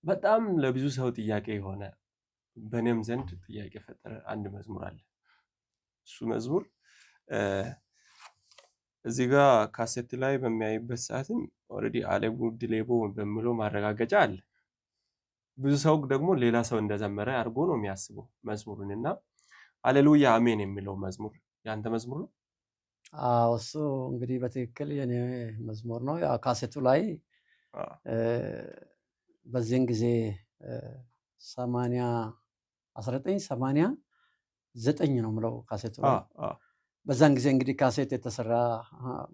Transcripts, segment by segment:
በጣም ለብዙ ሰው ጥያቄ የሆነ፣ በእኔም ዘንድ ጥያቄ የፈጠረ አንድ መዝሙር አለ። እሱ መዝሙር እዚህ ጋር ካሴት ላይ በሚያይበት ሰዓትም already አለሙ ድሌቦ በሚለው ማረጋገጫ አለ። ብዙ ሰው ደግሞ ሌላ ሰው እንደዘመረ አድርጎ ነው የሚያስበው መዝሙሩን። እና "ሃሌሉያ አሜን" የሚለው መዝሙር ያንተ መዝሙር ነው? አዎ፣ እሱ እንግዲህ በትክክል የኔ መዝሙር ነው። ያው ካሴቱ ላይ በዚህን ጊዜ 1989 ነው ምለው ካሴቱ ላይ። በዛን ጊዜ እንግዲህ ካሴት የተሰራ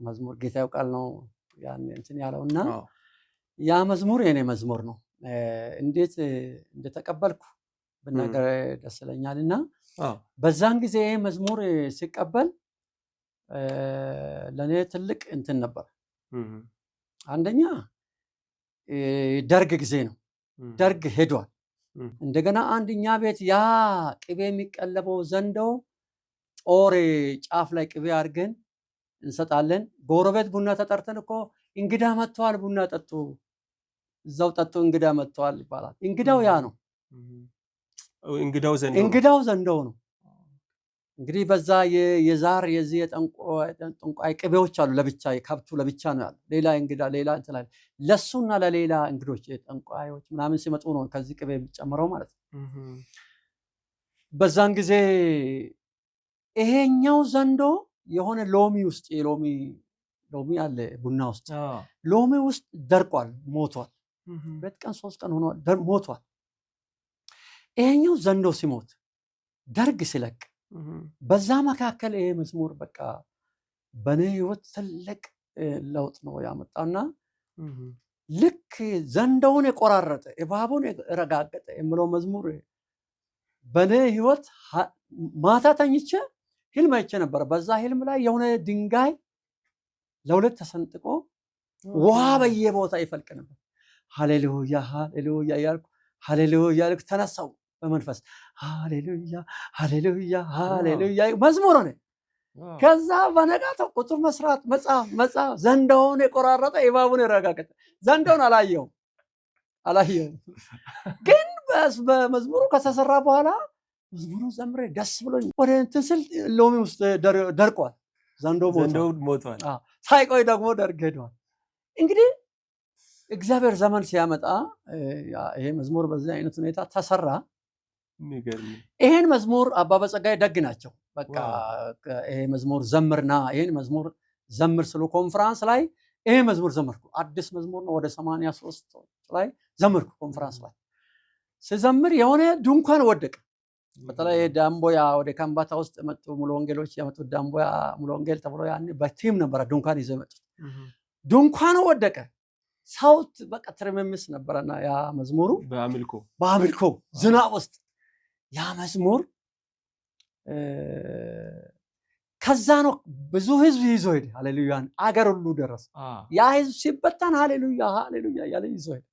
መዝሙር ጌታ ያውቃል ነው ያን እንትን ያለው። እና ያ መዝሙር የኔ መዝሙር ነው። እንዴት እንደተቀበልኩ ብናገር ደስ ይለኛል። እና በዛን ጊዜ ይሄ መዝሙር ሲቀበል ለእኔ ትልቅ እንትን ነበር። አንደኛ ደርግ ጊዜ ነው። ደርግ ሄዷል። እንደገና አንድኛ ቤት ያ ቅቤ የሚቀለበው ዘንዶ ጦር ጫፍ ላይ ቅቤ አድርገን እንሰጣለን። ጎረቤት ቡና ተጠርተን እኮ "እንግዳ መጥተዋል፣ ቡና ጠጡ፣ እዛው ጠጡ፣ እንግዳ መጥተዋል" ይባላል። እንግዳው ያ ነው። እንግዳው ዘንዶ ነው። እንግዳው ዘንዶው ነው። እንግዲህ በዛ የዛር የዚህ የጠንቋይ ቅቤዎች አሉ። ለብቻ ከብቱ ለብቻ ነው ያለው። ሌላ እንግዳ ሌላ እንትን አለ። ለሱና ለሌላ እንግዶች የጠንቋዮች ምናምን ሲመጡ ነው ከዚህ ቅቤ የሚጨምረው ማለት ነው። በዛን ጊዜ ይሄኛው ዘንዶ የሆነ ሎሚ ውስጥ፣ የሎሚ ሎሚ አለ ቡና ውስጥ፣ ሎሚ ውስጥ ደርቋል፣ ሞቷል። 2 ቀን 3 ቀን ሆኗል፣ ሞቷል። ይሄኛው ዘንዶ ሲሞት፣ ደርግ ሲለቅ፣ በዛ መካከል ይሄ መዝሙር በቃ በእኔ ህይወት ትልቅ ለውጥ ነው ያመጣውና ልክ "ዘንዶውን የቆራረጠ እባቡን የረጋገጠ" የምለው መዝሙር በእኔ ህይወት ማታ ተኝቼ ህልም አይቼ ነበረ። በዛ ህልም ላይ የሆነ ድንጋይ ለሁለት ተሰንጥቆ ውሃ በየቦታ ይፈልቅ ነበር። ሃሌሉያ ሃሌሉያ እያልኩ፣ ሃሌሉያ እያልኩ ተነሳው በመንፈስ። ሃሌሉያ ሃሌሉያ ሃሌሉያ መዝሙር ሆነ። ከዛ በነጋታው ቁጥር መስራት፣ መጽሐፍ መጽሐፍ "ዘንዶውን የቆራረጠ እባቡን የረጋገጠ"። ዘንዶውን አላየውም አላየውም፣ ግን በመዝሙሩ ከተሰራ በኋላ መዝሙሩ ዘምሬ ደስ ብሎኝ ወደ እንትን ስል ሎሚ ውስጥ ደርቋል። ዘንዶ ሞቷል። ዘንዶው ሞቷል። አዎ፣ ሳይቆይ ደግሞ ደርግ ሄዷል። እንግዲህ እግዚአብሔር ዘመን ሲያመጣ ይሄ መዝሙር በዚህ አይነት ሁኔታ ተሰራ። የሚገርም። ይሄን መዝሙር አባ በጸጋዬ ደግ ናቸው። በቃ ይሄ መዝሙር ዘምርና ይሄን መዝሙር ዘምር ስሉ ኮንፈራንስ ላይ ይሄ መዝሙር ዘመርኩ። አዲስ መዝሙር ነው። ወደ 83 ላይ ዘመርኩ። ኮንፈራንስ ላይ ስዘምር የሆነ ድንኳን ወደቀ። በተለይ ዳምቦያ ወደ ከምባታ ውስጥ የመጡ ሙሉ ወንጌሎች የመጡት፣ ዳምቦያ ሙሉ ወንጌል ተብሎ ያኔ በ team ነበረ ድንኳን ይዘው የመጡት። ድንኳኑ ወደቀ። ሰው በቃ ትርምምስ ነበረና ያ መዝሙሩ በአምልኮ። በአምልኮ ዝናብ ውስጥ ያ መዝሙር ከዛ ነው ብዙ ህዝብ ይዞ ሄደ። ሃሌሉያን አገር ሁሉ ደረሰ። ያ ህዝብ ሲበተን ሃሌሉያ ሃሌሉያ እያለ ይዞ ሄደ።